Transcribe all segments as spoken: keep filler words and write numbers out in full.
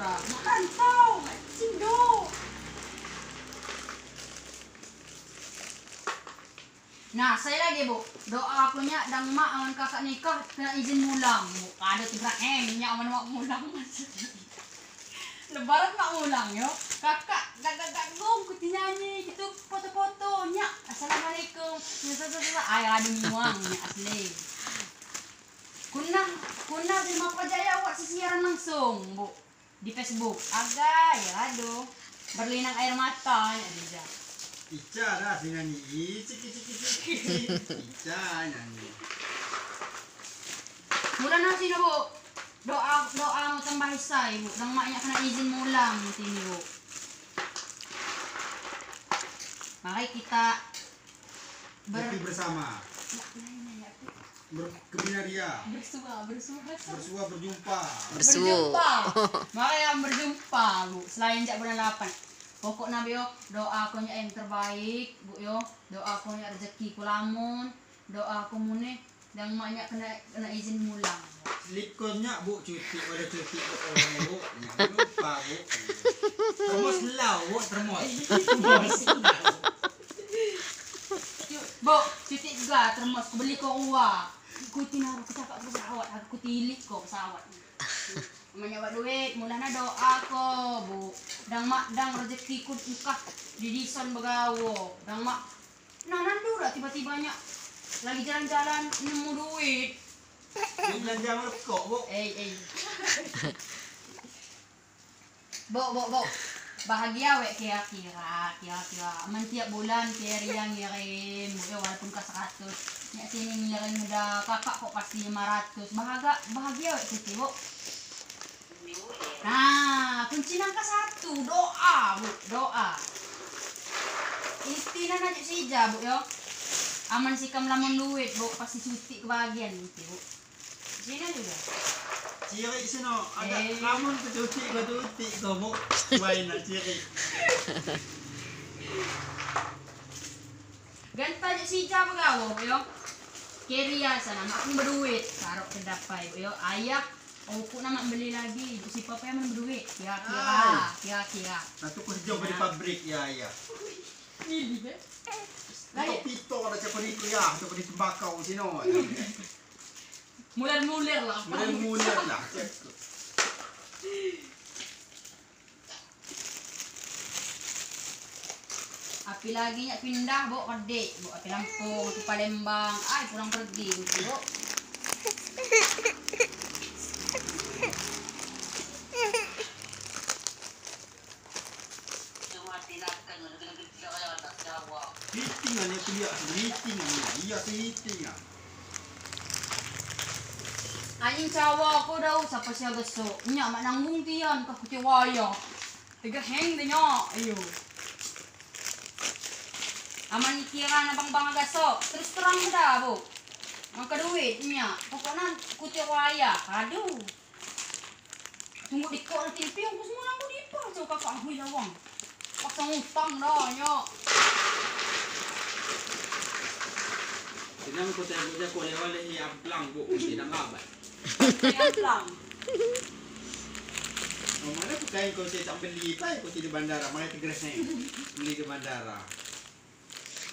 Merantau, mancing do. Nah, sai lagi, Bu. Doa ko nya dang mak aman kakak nikah kena izin mulang, Bu. Ada tu beraheng nya aman mak mulang. Lebaran mak mulang yo. Kakak gak gak gak gong ku tinyanyi gitu foto-foto nya. Assalamualaikum. Susah susah susah. Ay, ada muang nya asli. Kuna kuna di Mapajaya awak sisiaran langsung, Bu. Di Facebook. Agai, aduh. Berlinang air mata nya dija. Ica dah si nyanyi. Icik icik icik icik. Ica nyanyi. Mula nasi na, Bu. Doa doa mau tambah isai, Bu. Dang mak nya kena izin mulang sini, Bu. Mari kita ber- Happy bersama. Ya, ya, ya, ya. Ber- kebinaria. Bersua, bersua. Bersua berjumpa. Bersu. Berjumpa. Mari yang berjumpa, Bu. Selain jak bulan lapan. Pokoknya, Bu, yo, doa ko nya yang terbaik, Bu, yo. Doa ko nya rezeki ko lamun. Doa ko mune. Dang mak nya kena kena izin mulang. Likon nya, Bu, cuti, pada cuti, Bu, orang, Bu. Nya lupa, Bu. Termos lau, Bu, termos. Termos lau. Cu- Bu, cuti juga termos, ku beli ko uwa. Ku tinaru, ku cakap pesawat, aku tilik ko pesawat. Manyawat duit, mulana doa ko, Bu. Dang mak, dang rezeki ku engkah di dison begawo. Dang mak Nah, nandu dah tiba-tiba nya lagi jalan-jalan nemu duit. Duit belanja merokok, Bu. Eh, eh. Bu, Bu, Bu. Bahagia we' kira-kira, kira-kira. Amen tiap bulan kira ngirim, Bu, yo, walaupun ke seratus. Nya sini ngirim udah kakak kok pasti lima ratus. Bahaga-, bahagia we' kite, Bu. Nah, kunci nangka satu, doa, Bu, doa. Istina naju sija, Bu, yo. Aman si kam lamun duit, Bu, pasti cuti kebahagiaan, Bu. Sina juga. Ciri sino, ada. Eh. Lamun ke cuti, ke cuti, ke, Bu. Wai na ciri. Ganta je sija begawo, yo. Keria sana, mak pun berduit, taruh ke dapai, yo. Ayah, oku nama beli lagi, si papa yang berduit. Kira-kira, kira-kira. Nah, tu kerja di pabrik, ya, ya. Ini, be. Pito, pito, ada cakap itu, ya, cakap di tembakau, sino. Muler-muler lah. Muler-muler lah, cakap. Apalagi nya pindah, Bu, kede, Bu, api Lampung, api Palembang, ay, pulang pergi, Bu. Hiting ane kuliah, hiting ane, iya, hiting ane. Anjing cawa ko dau, sapa sia geso. Nya mak nanggung tian, ka kute waya. Tega heng de nya, ayo. Aman kira na bang-bang gaso, terus terang dah, Bu. Mangka duit nya, pokokna kute waya, aduh. Tunggu diko na T V, ongkos mo nanggu dipa, so kakak hui lawang. Paksa ngutang dah, nya. Tinang ko tebo ja ko lewa lehi ablang, Bu, tinang abat. Ablang. Oh, mana ko kain ko saya tak beli, pa ko di bandara, mana tegeres ni. Beli di bandara.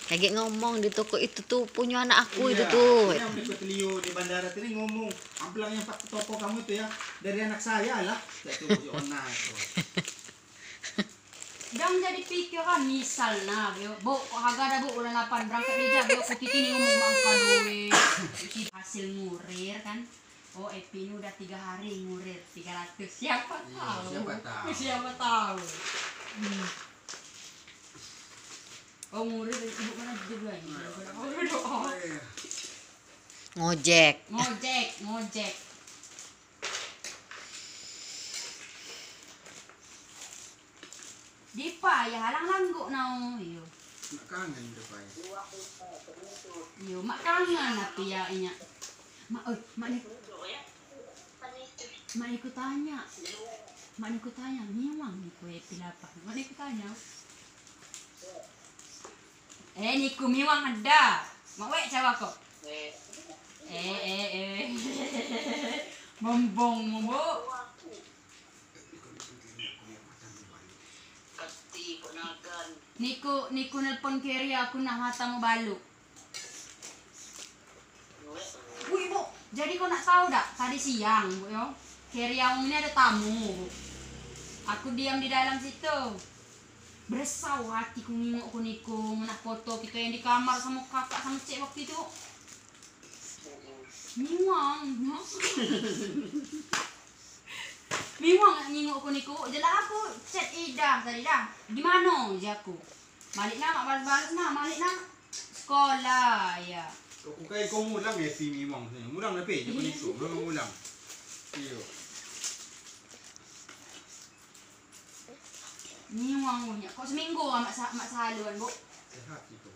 Kage ngomong di toko itu tuh punya anak aku itu tuh. Iya, yang berikut Leo di bandara tadi ngomong, "Amplang yang pakai toko kamu itu ya, dari anak saya lah." Saya tuh, "Ya, ona itu." Dang jadi pikiran, misalna, Bu, kok haga dah, Bu, bulan lapan berangkat dija, Bu, ku titini ngomong mangka duit. Hasil ngurir kan. Oh, Epi ini udah tiga hari ngurir tiga ratus. Siapa tahu? Iya, siapa tahu? Siapa tahu? Hmm. Oh, ngurir, Ibu mana juga ini? Oh, iya. Ngojek. Ngojek, ngojek. Dipa ya halang langgo nao, iyo. Mak kangen dipa ya. Iyo, mak kangen api ya inya. Mak, oi, mak ni. Mak ni ku tanya. Mak ni ku tanya, miwang ni kue pilapa. Mak ni ku tanya. Eh, ni ku miwang ada. Mak we' cawa ko. Eh, eh, eh. Bombong mo, Bu. Ni ku, ni ku nelpon carrier ku na mata mo balu. Wih, Bu, jadi ko na tau dak? Tadi siang, Bu, yo. Carrier Om ini ada tamu, Bu. Aku diam di dalam situ. Beresah hati ku ngingo ko ni ku, ngena foto kito yang di kamar samo kakak samo cek waktu itu. Miwang, no? Miwang ngingo ko ni ku, jelas aku chat Ida tadi dah. Di mano, ujar ku. Malik na, mak bales-bales na, malik na. Sekolah, ya. Ko kai ko mulang ya, pi Miwang sini. Mulang na pe, je ko ni ku, mulang. Iyo. Miwang nya. Ko seminggu mak sa-, mak saluan, Bu? Sehat itu.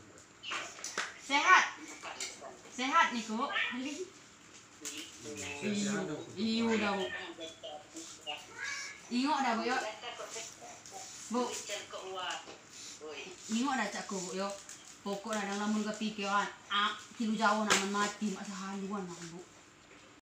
Sehat. Sehat ni ku. Iyo, iyo dah, Bu. Ingo dah, Bu, yo. Bu. Ingo dah cak ku, Bu, yo. Pokok na dang lamun kapikeran, ah, kilu jauh na aman mati, mak sahaluan na, Bu.